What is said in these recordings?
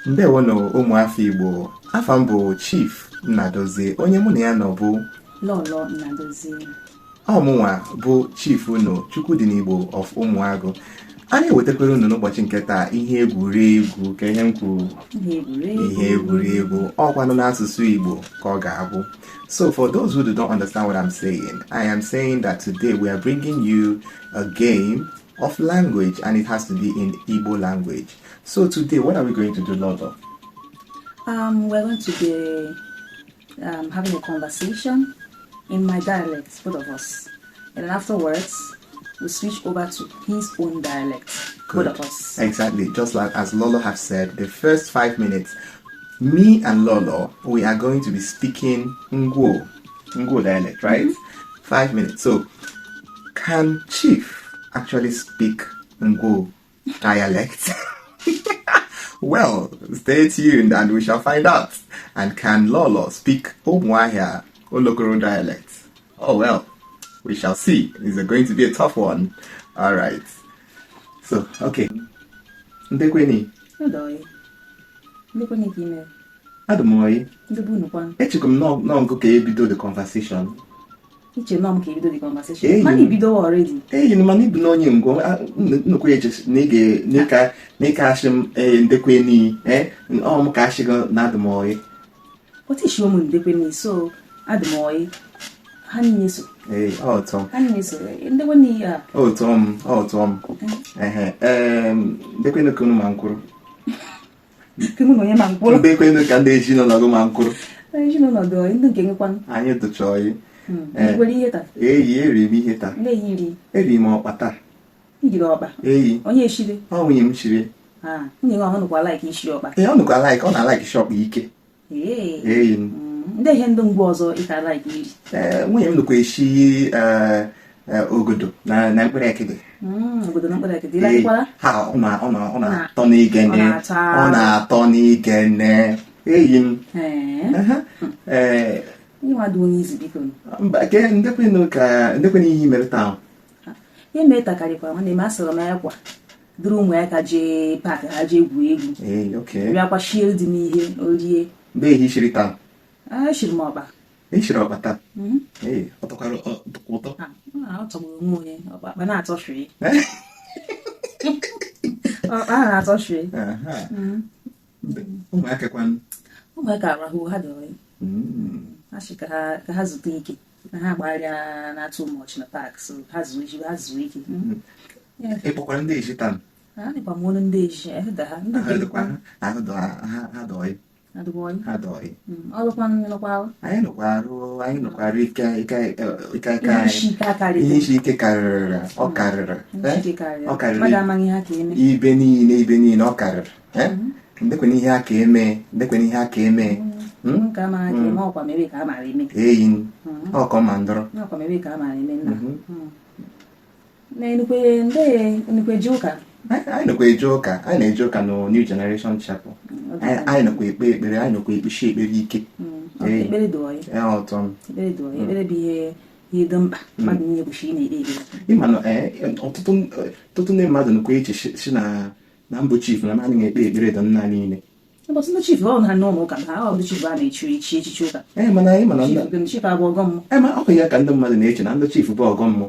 Ndewono ụmụafọ Igbo, afa m bụ Chief Nnadozie, onye mụ na ya nọ bụ Lolo Nnadozie. Ọmụnwa bụ Chief unu Chukwudinigbo of Ụmụagụ. Anyị wetakwara unu n'ụbọchị nke taa ihe egwuregwu ka ihe m kwuru ihe egwuregwu ọkwanụ n'asụsụ Igbo ka ọ ga-abụ. So for those who do not understand what I'm saying, I am saying that today we are bringing you a game of language and it has to be in Igbo language. So today, what are we going to do, Lolo? We're going to be having a conversation in my dialect, both of us. And then afterwards, we switch over to his own dialect, Good. both of us. Exactly. Just like as Lolo have said, the first 5 minutes, me and Lolo, we are going to be speaking Ngwo dialect, right? 5 minutes. So, can Chief actually speak Ngwo dialect? Well, stay tuned and we shall find out. And can Lolo speak Umuahia Olokoro dialect? Oh well, we shall see. It's going to be a tough one. Alright. So, okay. Ndekweni. Ndekweni kime. Adumoyi. Ndebunu kwan. Echikom no nko ka ebido the conversation. Iche nom ka ebido the conversation. Mani bido already. You man ibu no onye ngo nnukwu eche n'ike ashim ndekweni m ka ashigo na adumoyi. What is your ndekweni so adumoyi? Hani niso. Tom. Hani niso. Ndekweni ya. Tom. Ndekweni kunu mankuru. Kunu no ye mankuru. Ndekweni ka ndị eji no na mankuru. Eji no do ndị nke nkwan. Anyị tụchọyi. Igwere ihe taa. Eri m ihe taa. Ndị yiri. Eri m ọkpa taa. Ijiri ọkpa. Onye eshire. Nwunye m shiri. Nwunye nwa nụkwa like ishi ọkpa. Ọ nụkwa like, ọ na like shop ike. Ndị ihe ndị ngwa ọzọ ịka like iri. Nwunye m nụkwa eshi ogodo na mkpụrụ ekede. Ogodo na mkpụrụ ekede. Ịlakwara? Ha ọ na-atọ n'igene. Ọ na-atọ n'igene. Eyi m. Nwa dị onye izi biko. Mba, ke ndekweni ihe mere taa. Ihe mere taa karịkwa nwanne m asịrị m ya kwa duru ụmụ ya ka jee paakị ha jee egwu egwu. Bịakwa shie dị n'ihe orie. Mgbe ihe shiri taa? Shiri m ọkpa. Shiri ọkpa taa? Ọ tọkwara ụtọ? Ọ tọgburu onwe onye ọkpa na-atọ shiri. Ọkpa na-atọ shiri. Ụmụaka kwanụ? Ụmụaka arahụ ha dị ọyị. Asị ka ha zute ike na ha gbagharịa na too much na park, so ha zuo ike. Ịkpọkwara ndị eji taa? Ha dịkwa m ọnụ ndị eji ehụda ha. Ha dọị. Ọlụkwa nọkwa. Anyị nọkwara ihe isi ike karịrị. Ọ karịrị. Mmadụ amaghị ihe ha ka eme. Ibe niile ọ karịrị. Ndekwana ihe aka eme. Nke a mara eme ọkwa mere ka a mara eme. Ọkọ ma ndọrọ. Ọkwa mere ka a mara eme nna. Nnukwe ji ụka. Anyị nọkwa eje ụka. Anyị na-eje ụka na New Generation Chapel. Anyị nọkwa ekpe ekpere. Anyị nọkwa ekpechi ekpere ike. Ekpere dị ọyị. Ekpere dị ọyị. Ekpere bụ ihe dị mkpa mmadụ niile kwesịrị na-ekpe ekpere. Ịma na ọtụtụ ndị mmadụ nọkwa eche si na mbụ chief na mmadụ na-ekpe ekpere dị nna niile. Ụbọchị ndị chief ọ na n'ụlọ ụka ha ọ ndị chief a na-echi echichi ụka. Chief abụ ọgọ mmụọ. Ọ bụ ya ka ndị mmadụ na-eche na ndị chief bụ ọgọ mmụọ.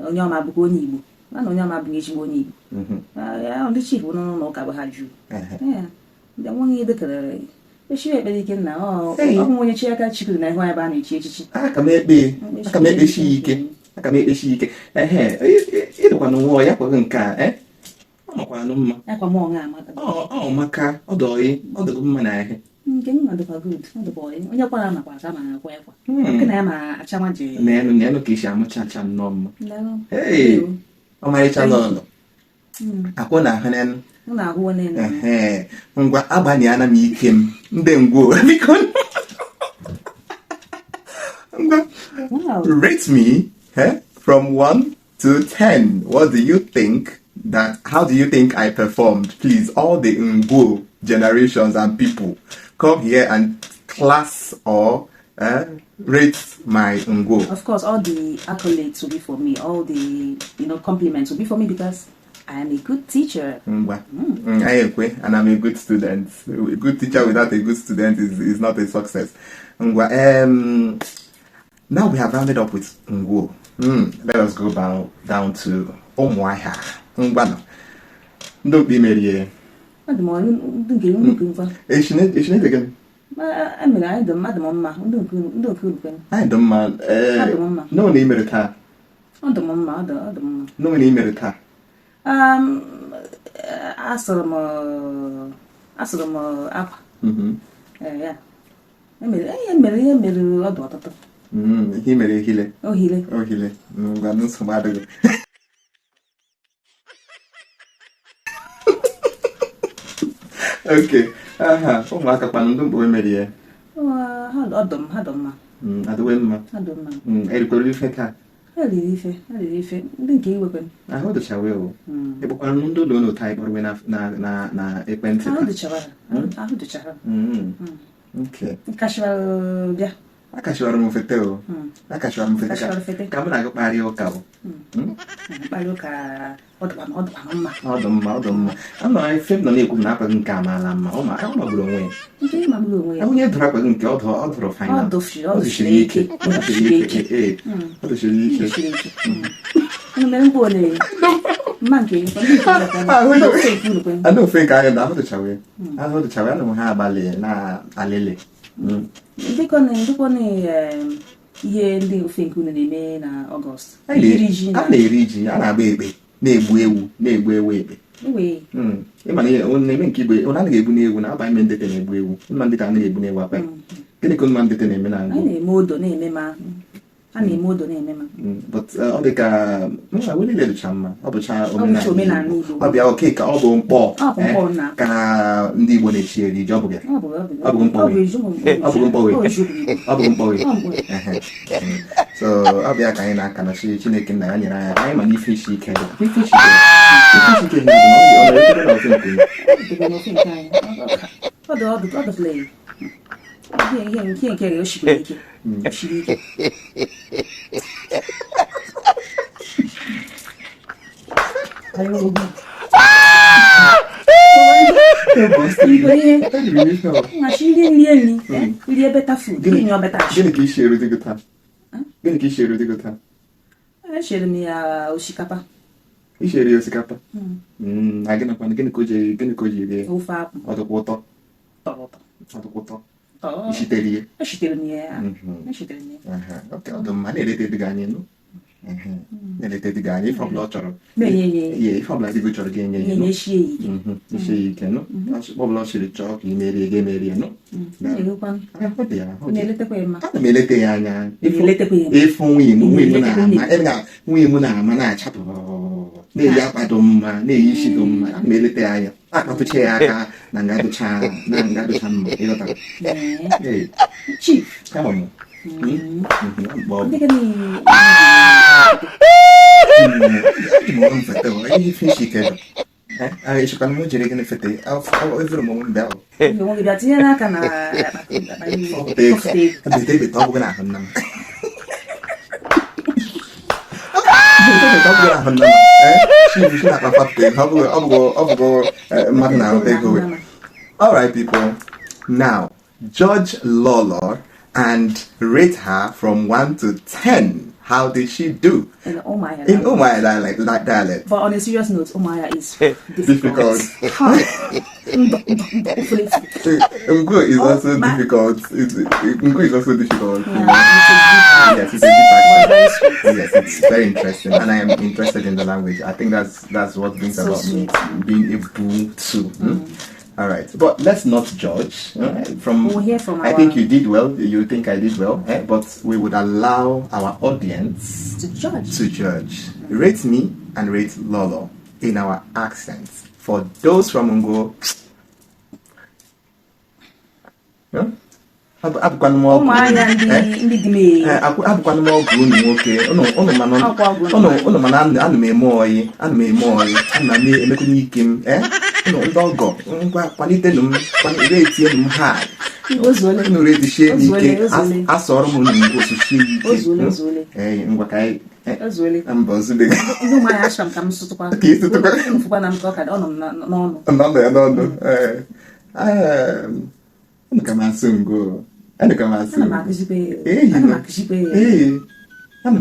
Onye ọma bụkwa onye Igbo. Mana onye ọma abụghị ezigbo onye Igbo. Ndị chief nọ n'ụlọ ụka bụ ha juu. Ndị nwaanyị dekere echiri ekpere ike nna ọ bụ onye chi aka chikuru na ihu ebe a na-echi echichi. Aka m ekpechi ike. Ịdịkwa na nwa ya kwaghị nke a. Ọ makwara mma. Maka ọ dọghị mma n'ahịa. Nke m dịkwa good. Onye kwara nakwa aka ma na-akwa ekwa. Nke na ya ma acha nwa jiri. N'elu ka esi amụcha acha nnọọ mma. Ọmarịcha Lolo. Akwụ na ahụ n'elu. Ngwa agbanyela m ike m. Ndị ngwo biko. Wow. Rate me from 1 to 10. What do you think how do you think I performed? Please, all the Ngwo generations and people, come here and class or rate my Ngwo. Of course, all the accolades will be for me. All the compliments will be for me because I am a good teacher. I agree, and I'm a good student. A good teacher without a good student is not a success. Now we have rounded up with Ngwo. Let us go down to Omuaha. Ngwano. Ndo bi merie. Ademo ndunge ndunge. Eshine again. Emere anyị dị mma ndị okwu anyị dị mma no na imere taa ọ dị mma ọ dị mma no na imere taa asụrụ m akwa ya emere ọdụ ọtụtụ ihe mere ohile ngwa nsogbu adịghị okay ụmụaka kpanụ ndị mkpụrụ mere ya ha dọ mma adịwe mma erikwere ife taa eriri ife ndị nke iwekwe ahụ dịchawe o ekpekwara ndị ụlọ n'ụta ịkpọrọ na ekwentị ahụ dịchara okay bịa akashiwara m fete o akashiwara m fete ka m na-agụ kparịa ụka o kparịa ụka ọ dị mma ama ife m nọ na-ekwu na akwaghị nke amaala mma ọ magburu onwe ya onye dụrụ akwaghị nke ọ dụrụ final ọ dụsiri ike anụ ofe nke anya na ahụ dụchawe ana m ha abalị na alele ndịkwana ihe ndị ofe nke unu na-eme na Ọgọst a na-eri ji a na-agba ekpe na-egbu ewu ekpe ịma na na-eme nke igbe ọ anaghị egbu n'egwu na-aba ime ndete na-egbu ewu mma ndete anaghị egbu n'egwu akpa gịnị ka mma ndete na-eme na a na-eme odo na-eme ma but ọ dị ka niile dịcha mma ọ bụcha omenala Igbo ọ bịa oke ka ọ bụ mkpọ ka ndị Igbo na-echi eri ji ọ bụ mkpọwe so ọ bịa ka anyị na-aka na Chineke nna ya nyere anyị anyị ma na ife isi ike ihe nke ya oshiri ike nri better food gịnị ka isi eru dịgị taa echere m ya osikapa isheri osikapa na gịnị ka o ji rie ofe akpụ ọdụkwa ụtọ ishitere ya ọdụmma na-elete dịga anyị nụ na-elete dịga anyị ife ọbụla ọ chọrọ ife ọbụla dịgo chọrọ ga-enye ya isie ya ike nụ ọbụla ọ siri chọọ ka ị merie ga-emerie nụ ana m elete ya anya ịfụ nwunye m na-ama na-achapụ na-eyi akpado mma na-eyi isi do mma ana m elete ya anya akpatụcha ya aka na ngadụcha mma ịghọtara kama m ishikwana m jere gịnị fete evere m onwe mbịa bete ọ bụghị na ahụ nna m all right people, now judge Lolo and rate her from 1 to 10. How did she do? In Umuahia dialect. But on a serious note, Umuahia is difficult. Ngwo is also difficult. Ngwo is also difficult. Yes, it's a deep accent. Yes, it's very interesting, and I am interested in the language. I think that's what brings about me being able to. All right, but let's not judge. I think you did well. You think I did well, but we would allow our audience to judge. Rate me and rate Lolo in our accents. For those from Ngwo, abụkwanụ m ọgwụ abụkwanụ m ọgwụ unu nwoke ụnụ mana ana m eme oyi ana m emekwenye ike m ụnụ ndị ọgọ ngwa kwalitenụ m retienụ m ha unu retishie m ike asọrọ m unu ngwa osuchie ike ngwa ka anyị mba ozule n'ọnụ ya n'ọnụ unu ka masị ngo ana m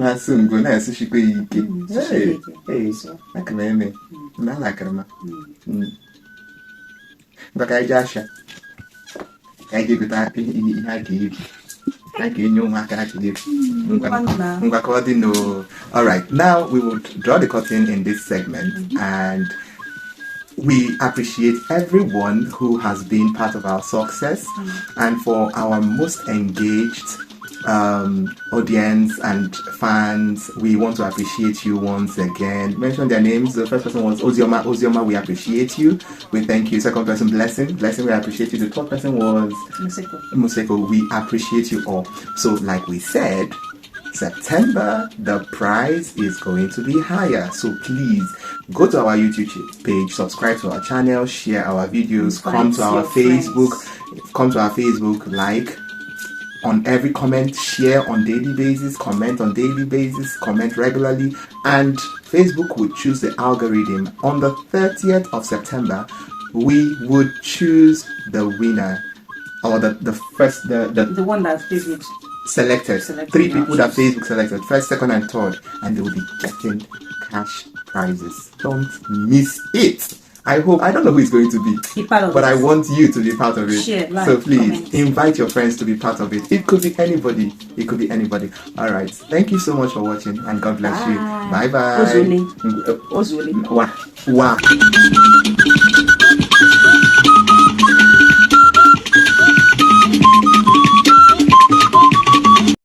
asị ngo na-asụchikwa ya ike aka m eme na alakara m ngwa ka anyị jee asha ka anyị ga-egote ihe a ga-eri ka enye ụmụaka aka eri ngwa ka ọ dị no. All right, now we will draw the curtain in this segment, and we appreciate everyone who has been part of our success, and for our most engaged audience and fans, we want to appreciate you once again. Mention their names. The first person was Ozioma, we appreciate you, we thank you. Second person, Blessing, we appreciate you. The third person was Museko, we appreciate you all. So like we said, September, the prize is going to be higher. So please go to our YouTube page, subscribe to our channel, share our videos, come to our Facebook, like on every comment, share on daily basis, comment on daily basis, comment regularly, and Facebook would choose the algorithm. On the 30th of September, we would choose the winner, or the one that Facebook selected. 3 people that Facebook selected, first, second, and third, and they will be getting cash prizes. Don't miss it. I don't know who it's going to be but I want you to be part of it. Share, like, so please comment. Invite your friends to be part of it. It could be anybody. All right, thank you so much for watching, and God bless you. Bye bye.